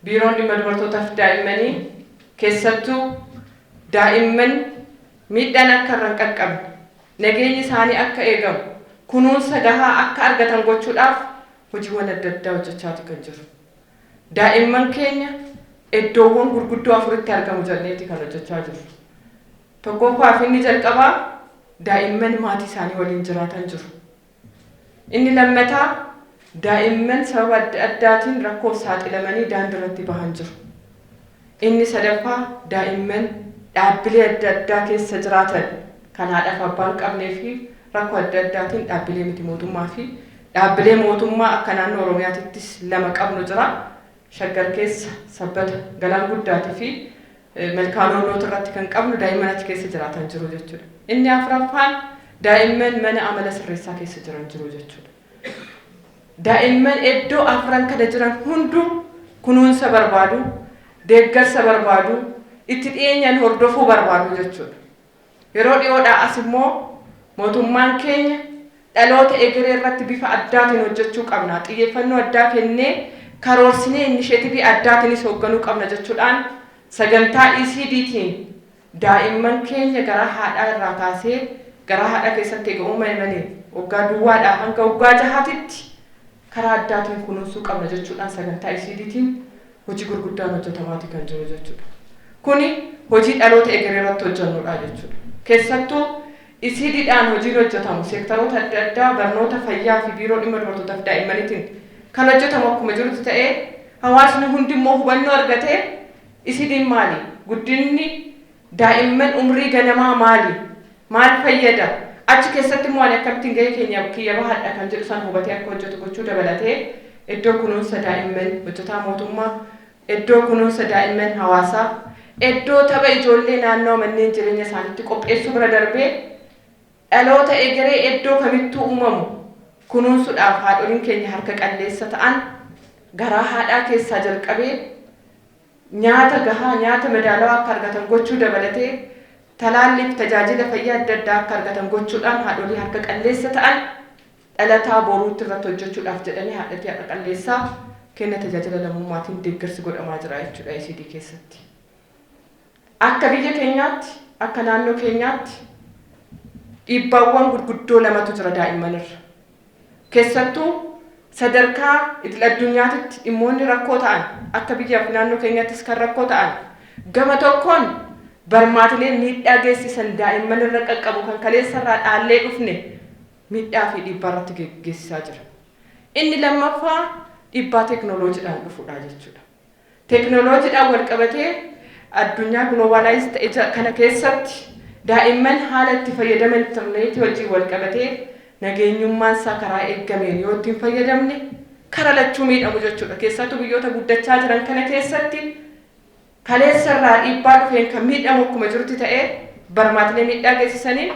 Biiroon Dhimma Dubartootaaf Daa'immanii keessattuu daa'imman miidhaan akka irra hin qaqqabne, nageenyi isaanii akka eegamu, kunuunsa gahaa akka argatan gochuudhaaf hojiiwwan adda addaa hojjechaati kan jiru. Daa'imman keenya iddoowwan gurguddoo afuritti argamu jenneeti kan hojjechaa jiru. Tokkoffaa fi inni jalqabaa, daa'imman maatii isaanii waliin jiraatan jiru. Inni lammataa, daa'imman sababa adda addaatiin rakkoof saaxilamanii daandii irratti bahan jiru. Inni sadaffaa, daa'imman dhaabbilee adda addaa keessa jiraatan kan haadhaaf abbaa hin qabnee fi rakkoo adda addaatiin dhaabbilee miti mootummaa fi dhaabbilee mootummaa akka naannoo Oromiyaatittis lama qabnu jira. Shaggar keessa Sabbata, Galaan Guddaatii fi Malkaa Noonnoota irratti kan qabnu daa'imman achi keessa jiraatan jiru jechuudha. Inni afuraffaan, daa'imman mana amala sirreessaa keessa jiran jiru jechuudha. Daa'imman iddoo afran kana jiran hunduu kunuunsa barbaadu, deeggarsa barbaadu, itti dhiyeenyaan hordofuu barbaadu jechuudha. Yeroo dhiyoodhaa as immoo mootummaan keenya dhaloota egeree irratti bifa addaatiin hojjechuu qabna. Xiyyeeffannoo addaa kennee karoorsinee initiative addaatiinis hoogganuu qabna jechuudhaan sagantaa ECDtiin daa'imman keenya garaa haadhaa irraa kaasee, garaa haadhaa keessatti eega uumamanii waggaa duwwaadhaa hanga waggaa 6tti karaa addaatiin kunuunsuu qabna jechuudhaan sagantaa ECDtiin hojii gurguddaan hojjetamaati kan jiru jechuudha. Kuni hojii dhaloota egeree irratti hojjennudha jechuudha. Keessattuu ECDdhaan hojiin hojjetamu seektaroota adda addaa, barnoota, fayyaa fi Biiroo Dhimma Dubartootaaf Daa'immaniitiin kan hojjetamu akkuma jirutti ta'ee, hawaasni hundi immoo hubannoo argatee ECDn maali? Guddinni daa'imman umrii ganamaa maali? Maal fayyada? Achi keessatti immoo ani akkamittiin gahee keenya kiyya bahadha kan jedhu san hubatee akka hojjetu gochuu dabalatee, iddoo kunuunsa daa'imman hojjetaa mootummaa, iddoo kunuunsa daa'imman hawaasaa, iddoo tapha ijoollee naannoo manneen jireenya isaaniitti qopheessuu bira darbee, dhaloota egeree iddoo kamittuu uumamu kunuunsuudhaaf haadholiin keenya harka qalleessa ta'an garaa haadhaa keessaa jalqabee nyaata gahaa, nyaata madaalawaa akka argatan gochuu dabalatee, talaalliif tajaajila fayyaa adda addaa akka argatan gochuudhaan haadholii harka qalleessa ta'an dhalataa boruutti irratti hojjechuudhaaf jedhanii haadhotii harka qalleessaa kenna tajaajila lammummaatiin deeggarsi godhamaa jira jechuudha ECD keessatti. Akka biyya keenyaatti, akka naannoo keenyaatti dhiibbaawwan gurguddoo lamatu jira daa'imman irra. Keessattuu sadarkaa idil addunyaatitti dhimmoonni rakkoo ta'an, akka biyyaaf naannoo keenyaattis kan rakkoo ta'an, gama tokkoon barmaatilee miidhaa geessisan daa'imman irra qaqqabu kan kaleessa irraa dhaallee dhufne miidhaa fi dhiibbaa irratti geessisaa jira. Inni lammaffaa dhiibbaa teeknooloojiidhaan dhufudha jechuudha. Teeknooloojiidhaan wal qabatee addunyaa globalize ta'e kana keessatti daa'imman haala itti fayyadama intarneetii wajjin wal qabatee nageenyummaan isaa karaa eeggameen yoo ittiin fayyadamne kara lachuu miidhamu jechuudha. Keessattuu biyyoota guddachaa jiran kana keessatti kaleessa irraa dhiibbaa dhufeen kan miidhamu akkuma jirutti ta'ee, barmaatilee miidhaa geessisaniin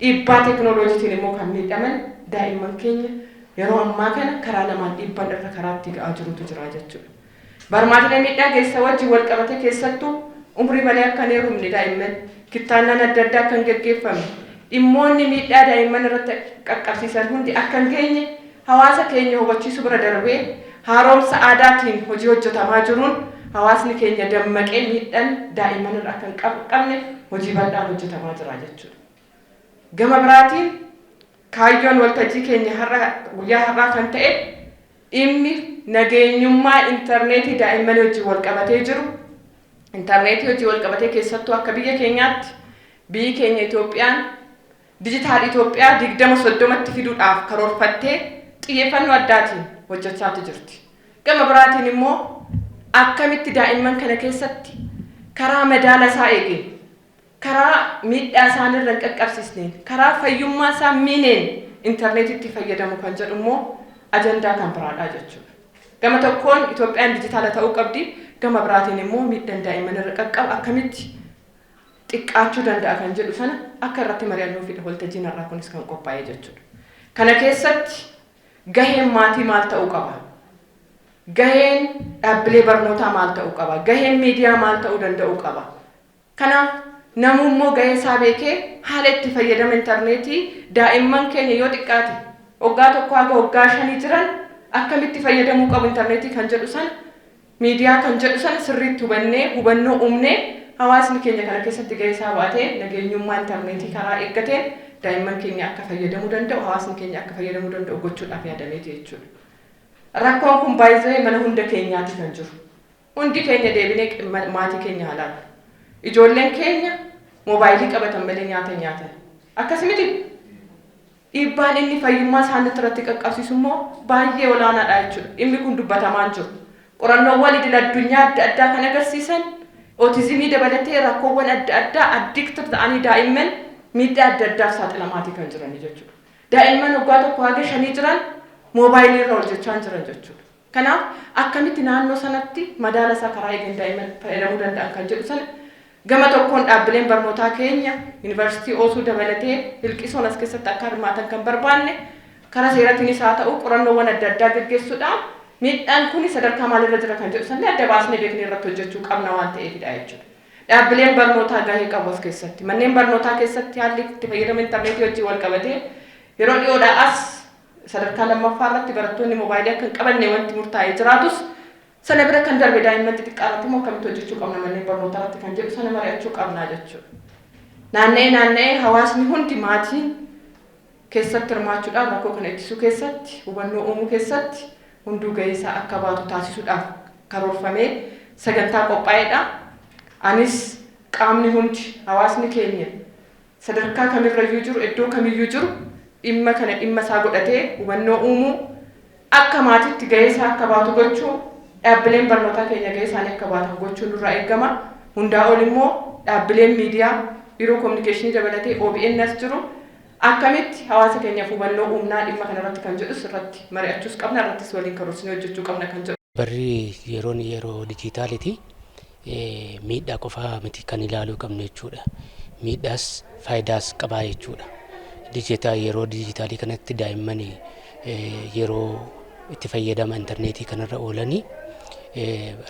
dhiibbaa teeknooloojiitiin immoo kan miidhaman daa'imman keenya yeroo ammaa kana karaa lamaan dhiibbaan irra karaa itti ga'aa jirutu jira jechuudha. Barmaatilee miidhaa geessa wajjin wal qabate keessattuu umrii malee akka hin heerumne, daa'imman kittaannaan adda addaa akka hin geggeeffamne, dhimmoonni miidhaa daa'imman irratti qaqqabsiisan hundi akka hin geenye hawaasa keenya hubachiisuu bira darbee, haaromsa aadaatiin hojii hojjetamaa jiruun hawaasni keenya dammaqee miidhaan daa'imman irra akka hin qaqqabne hojii bal'aan hojjetamaa jira jechuudha. Gama biraatiin kaayyoon waltajjii keenya har'a guyyaa har'aa kan ta'e dhimmi nageenyummaa intarneetii daa'immanii wajjin wal qabatee jiru, intarneetii wajjin wal qabatee keessattuu akka biyya keenyaatti biyyi keenya Itoophiyaan Digital Itoophiyaa 2030tti fiduudhaaf karoorfattee xiyyeeffannoo addaatiin hojjechaati jirti. Gama biraatiin immoo akkamitti daa'imman kana keessatti karaa madaala isaa eegeen, karaa miidhaa isaanirra hin qaqqabsiisneen, karaa fayyummaa isaa miineen intarneetitti fayyadamu kan jedhu immoo ajandaa kan biraadha jechuudha. Gama tokkoon Itoophiyaan dijitaala ta'uu qabdi, gama biraatiin immoo miidhaan daa'imman irra qaqqabu akkamitti xiqqaachuu danda'a kan jedhu sana akka irratti mari'annuufidha waltajjiin har'aa kunis kan qophaa'e jechuudha. Kana keessatti gaheen maatii maal ta'uu qaba? Gaheen dhaabbilee barnootaa maal ta'uu qaba? Gaheen miidiyaa maal ta'uu danda'uu qaba? Kanaaf namuu immoo gahee isaa beekee haala itti fayyadama intarneetii daa'imman keenya yoo xiqqaate waggaa 1 haga waggaa 5 jiran akkamitti fayyadamuu qabu intarneetii kan jedhu sana Miidiyaa kan jedhu sana sirriitti hubannee, hubannoo uumnee, hawaasni keenya kana keessatti gahee isaa baatee, nageenyummaa intarneetii karaa eeggateen daa'imman keenya akka fayyadamuu danda'u, hawaasni keenya akka fayyadamuu danda'u gochuudhaaf yaadameeti jechuudha. Rakkoon kun baay'ee mana hunda keenyaati kan jiru. Hundi keenya deebinee maatii keenya haa ilaallu. Ijoolleen keenya moobaayilii qabatan malee nyaata nyaatan. Akkasumatti dhiibbaan inni fayyummaa isaanii irratti qaqqabsiisu immoo baay'ee olaanaadha jechuudha. Dhimmi kun dubbatamaa jiru. Qorannoowwan idil addunyaa adda addaa kan agarsiisan, ootizimii dabalatee rakkoowwan adda addaa, addict ta'anii daa'imman miidhaa adda addaaf saaxilamaatii kan jiranii jechuudha. Daa'imman waggaa 1 haga 5 jiran moobaayilii irra hojjechaa jiran jechuudha. Kanaaf akkamitti naannoo sanatti madaala isaa karaa eegan daa'imman fayyadamuu danda'an kan jedhu sana, gama tokkoon dhaabbileen barnootaa keenya yuunivarsiitii Oosuu dabalatee Ilqisoon as keessatti akka hirmaatan kan barbaanne, karaa seeratiinis haa ta'u qorannoowwan adda addaa gaggeessuudhaan miidhaan kun sadarkaa maalirra jira kan jedhu sanillee adda baasnee beeknee irratti hojjechuu qabna waan ta'eefidha jechuudha. Dhaabbileen barnootaa gahee qabu as keessatti. Manneen barnootaa keessatti haalli itti fayyadama intarneetii wajjin wal qabatee yeroo dhiyoodhaa as sadarkaa lammaffaa irratti barattoonni moobaayilii akka hin qabanne wanti murtaa'ee jiraatus, sana bira kan darbe daa'imman xixiqqaa irratti immoo akkamitti hojjechuu qabna manneen barnootaa irratti kan jedhu sana mari'achuu qabna jechuudha. Naanna'ee naanna'ee hawaasni hundi, maatiin keessatti hirmaachuudhaan, rakkoo kana ittisuu keessatti, hubannoo uumuu keessatti hunduu gahee isaa akka baatu taasisuudhaaf karoorfamee sagantaa qophaa'edha. Anis qaamni hundi, hawaasni keenya sadarkaa kamirrayyuu jiru, iddoo kamiyyuu jiru, dhimma kana dhimma isaa godhatee hubannoo uumuu, akka maatiitti gahee isaa akka baatu gochuu, dhaabbileen barnootaa keenya gahee isaanii akka baatan gochuun nurraa eegama. Hundaa ol immoo dhaabbileen miidiyaa, biiroo kominikeeshinii dabalatee OBN as jiru, akkamitti hawaasa keenyaaf hubannoo uumnaa dhimma kanarratti kan jedhus irratti mari'achuus qabna, irrattis waliin karoorsinee hojjechuu qabna kan jedhu. Barri yeroon yeroo dijitaaliiti. Miidhaa qofaa miti kan ilaaluu qabnu jechuudha. Miidhaas faayidaas qabaa jechuudha. Digital, yeroo dijitaalii kanatti daa'imman yeroo itti fayyadama intarneetii kanarra oolanii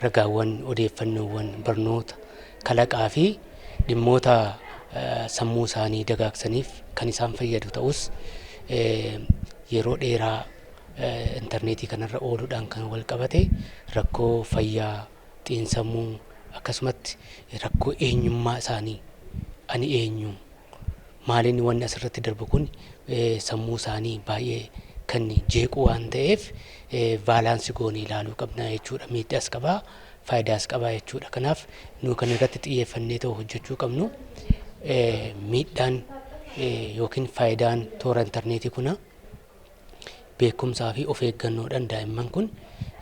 ragaawwan, odeeffannoowwan, barnoota, kalaqaa fi dhimmoota sammuu isaanii dagaagsaniif kan isaan fayyadu ta'us, yeroo dheeraa intarneetii kanarra ooluudhaan kan wal qabate rakkoo fayyaa xiinsammuu, akkasumatti rakkoo eenyummaa isaanii, ani eenyu, maaliin, wanni asirratti darbu kun sammuu isaanii baay'ee kan jeequ waan ta'eef balance goonee ilaaluu qabna jechuudha. Miidhaas qabaa, faayidaas qabaa jechuudha. Kanaaf nu kan irratti xiyyeeffannee ta'u hojjechuu qabnu, miidhaan yookiin faayidaan toora intarneetii kuna beekumsaa fi of eeggannoodhaan daa'imman kun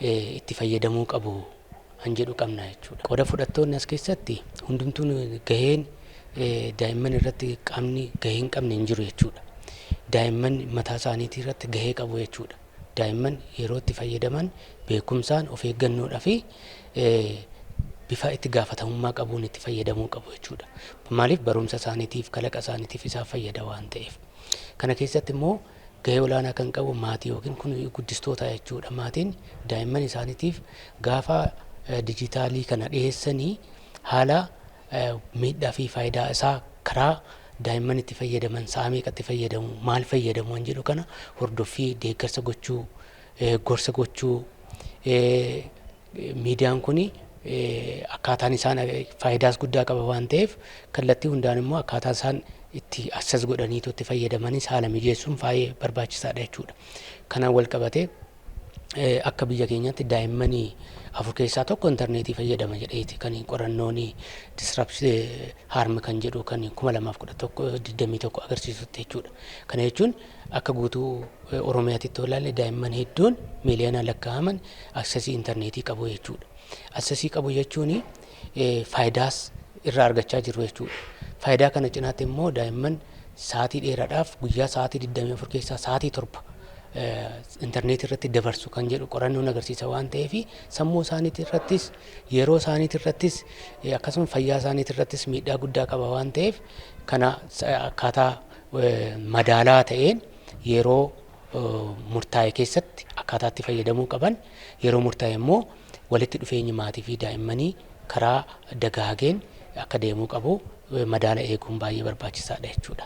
itti fayyadamuu qabu han jedhu qabna jechuudha. Qooda fudhattoonni as keessatti hundumtuun gaheen daa'imman irratti qaamni gahee hin qabne hin jiru jechuudha. Daa'imman mataa isaaniitii irratti gahee qabu jechuudha. Daa'imman yeroo itti fayyadaman beekumsaan, of eeggannoodhaa fi bifa itti gaafatamummaa qabuun itti fayyadamuu qabu jechuudha. Maaliif? Barumsa isaaniitiif, kalaqa isaaniitiif isaan fayyada waan ta'eef. Kana keessatti immoo gahee olaanaa kan qabu maatii yookiin kun guddistoota jechuudha. Maatiin daa'imman isaaniitiif gaafa dijitaalii kana dhiyeessanii haala miidhaa fi faayidaa isaa, karaa daa'imman itti fayyadaman, sa'a meeqatti fayyadamu, maal fayyadamu waan jedhu kana hordoffii, deeggarsa gochuu, gorsa gochuu, miidiyaan kun akkaataan isaan faayidaas guddaa qaba waan ta'eef, kallattii hundaan immoo akkaataa isaan itti access godhaniitu itti fayyadamanis haala mijeessuun baay'ee barbaachisaadha jechuudha. Kanaan wal qabatee akka biyya keenyaatti daa'immanii afur keessaa tokko intarneetii fayyadama jedheeti kan qorannoon Disrupt Harm kan jedhu kan 2011, 21 agarsiisutti jechuudha. Kana jechuun akka guutuu Oromiyaatti yoo ilaalle daa'imman hedduun miiliyoona lakkaa'aman access intarneetii qabu jechuudha. Access qabu jechuun faayidaas irraa argachaa jiru jechuudha. Faayidaa kana cinaatti immoo daa'imman sa'aatii dheeraadhaaf, guyyaa sa'aatii 24 keessaa sa'aatii 7 intarneetii irratti dabarsu kan jedhu qorannoon agarsiisa waan ta'eef, sammuu isaaniitii irrattis, yeroo isaaniitii irrattis, akkasuma fayyaa isaaniitii irrattis miidhaa guddaa qaba waan ta'eef, kana akkaataa madaalaa ta'een yeroo murtaa'e keessatti akkaataa itti fayyadamuu qaban, yeroo murtaa'e immoo walitti dhufeenyi maatii fi daa'immanii karaa dagaageen akka deemuu qabu madaala eeguun baay'ee barbaachisaadha jechuudha.